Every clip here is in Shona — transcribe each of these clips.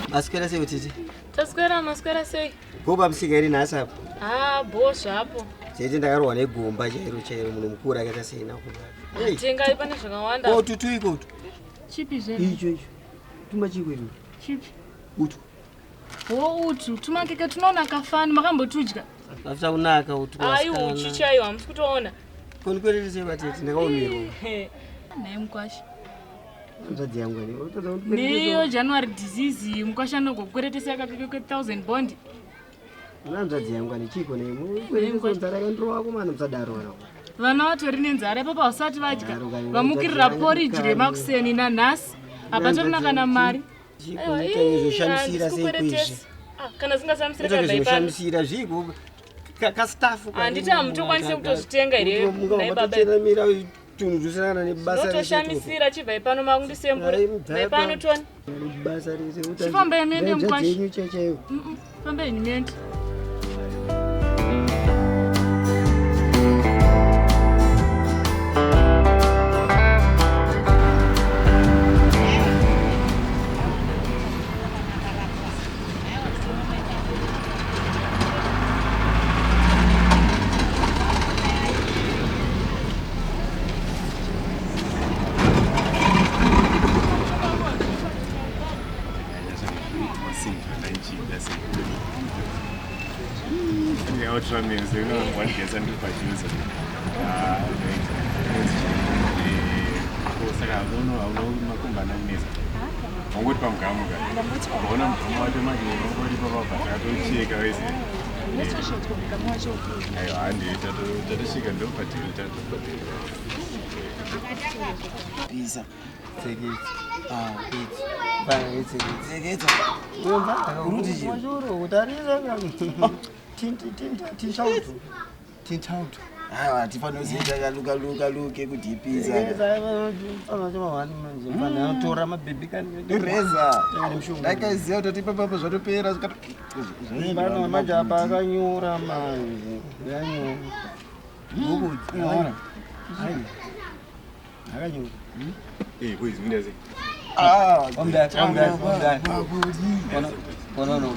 Maswera sei tete? Taswera, maswera sei? Bho pamusika iri nhasi apo. Ah, bho zvapo. Tete ndakarohwa negomba chairo chairo munhu mukuru akaita sei nako. Tengai pane zvakawanda. Ko tutu iko utu. Chipi zve? Icho icho. Tuma chiko icho. Chipi? Utu. Wo utu, tumakeke tunonaka fani makambotudya. After kunaka utu. Ayi uchi chaiyo hamusi kutoona. Kondikwerete sei vatete ndakaomerwa. Naye mukwasha. Hanzvadzi yangu ani. Neyo January disease mukwasha anogokweretesa yakakeke kwe 1000 bond. Hanzvadzi yangu ani chiko nei? Kweretesa nzara yakandiro wako mana musadaro wana. Vana vatori nenzara ipapo havasati vadya. Vamukirira porridge remakuseni nanhasi. Hapatorina kana mari. Chiko zvoshamsira sei kuizvi? Ah, kana zingashamisira kabva ipano. Zvoshamsira zviko kastaff. Handiti hamutokwanise kutozvitenga here? Nhai baba. Mira tunhu tusina nebasa rese. Zvinotoshamisira chibva ipano makundisembura. Bva ipano toni. Basa rese. Chifambai muende mukwasha. Fambai muende. Wangoti pamugamu ka waona mugamu wacho manje wangoti papabva takatocheka wese aiwa handi tatosvika ndopatiri tatopatiri pisa tseketsa ah pizza bana tseketsa uruti chii kutarisa tinchautu tinchautu aiwa hatifaniri kuzoita kaluka luka luke kudhipisa tora mabhebhi reza ndakaiziva kutoti ipapapo zvatopera manje apa akanyora manje yanyora akanyora Eh, boys, mina sei? Ah, I'm back, I'm back, I'm back. Kono no.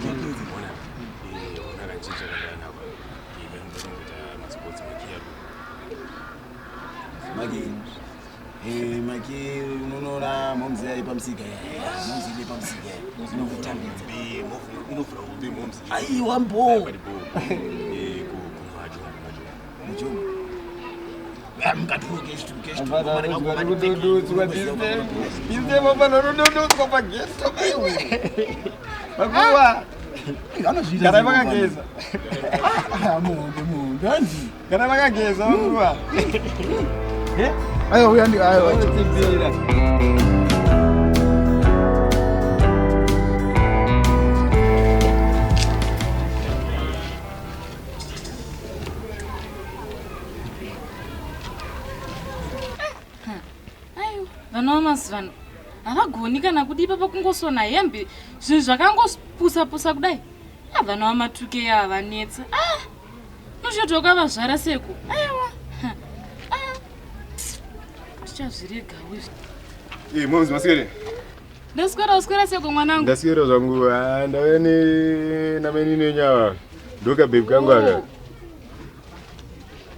Maki. Eh, maki unonoona momzi yayi pamusika momzi ile pamusika inokutambidza. Inovhura hombe momzi. Aiwa mbo. Eh, Muchongo. Kana vakageza. Muhombe muhombe hanzi. Kana vakageza vakuwa. Aiwa uya ndi aiwa. Tibira. Aiwa, vana vamazuvano havagoni kana kuti ipapa kungosona hembe zvinhu zvakangopusa-pusa kudai. Ah, vana vamatuke havanetsa. Ah, unochoti wakavazvara seko. Aiwa. Ha, ah, tichazviregawo izvi. Eh, momzi masikati. Ndaswera uswera seko mwanangu. Ndaswera zvangu. Ah, ndauya ne namainini enyu Ndoka babe kangu aka.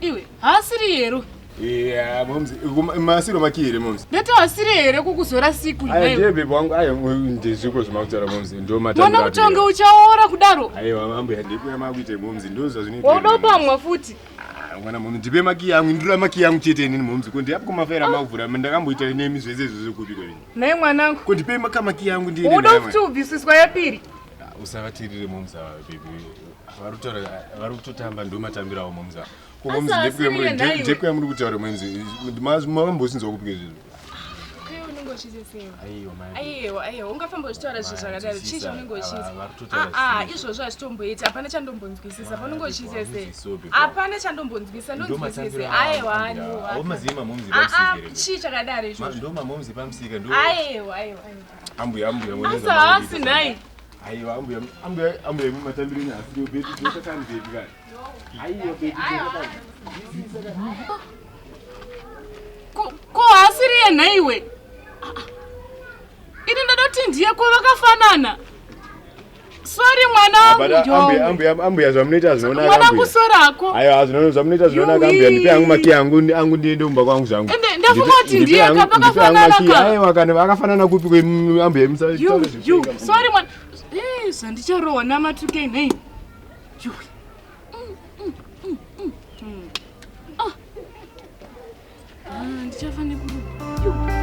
Iwe, haasiri here? Yeah, momzi. Masiro maki here momzi. Ndati haasiri here kukuzora siku Aya ndiye babe wangu. Aya ndizviko zvamakutaura momzi. Ndo matambiro. Mwana kutonge uchaora kudaro. Aiwa mambo yandipo yamakuita momzi ndo zvazvinoita. Wauda pamwa futi. Mwana momzi ndipe maki yangu ndinoda maki yangu chete inini momzi. Ko ndiapo kumafera makuvhura ndakamboita nemi zvese izvozvo kupi ko ini. Nhai mwanangu. Ko ndipe maki yangu ndiende. Unoda futi ubvisiswa yepiri. Usavatirire momzi ava baby. Vari kutotamba ndo matambiro avo momzi ava. Ko momzi ndepwe yamuri kutaura momzi. Makambosinzwa kupi izvozvo? Aiwa, aiwa, ungafamba uchitaura zvinhu zvakadaro. Chii chaunenge uchiita? Ah, izvozvo hazvitomboiti. Hapana chandombonzwisisa. Paunenge uchiita sei? Hapana chandombonzwisisa. Ndonzwisise. Aiwa, aiwa. Aumaziva momzi Ah, ah, pamusika. chii chakadaro izvozvo? Ndo mamomzi pamusika ndo. Aiwa, aiwa. Ambuya, ambuya Asi haasi nhai. Aiwa, ambuya, ambuya, ambuya matambiro enyu asiriwo baby. Dzoka kani baby kani. Aiwa baby dzoka kani. Ko haasiriye nhaiwe? Ah, ah. Ini ndoda kuti ndiye ko vakafanana. Sorry mwana wangu. Ambuya zvamunoita zvinonaka. Mwana kusorako. Aiwa zvinono zvamunoita zvinonaka ambuya ndipe yangu makiyi angu angu ndiende kumba kwangu zvangu. Ende ndafunga kuti ndiye ka pakafanana ka. Aiwa kana vakafanana kupi kwe ambuya musa. You sorry mwana. Eh zvandicharohwa namatuke nei. Yuwi. Ah. Ah, ndichafa nekurohwa.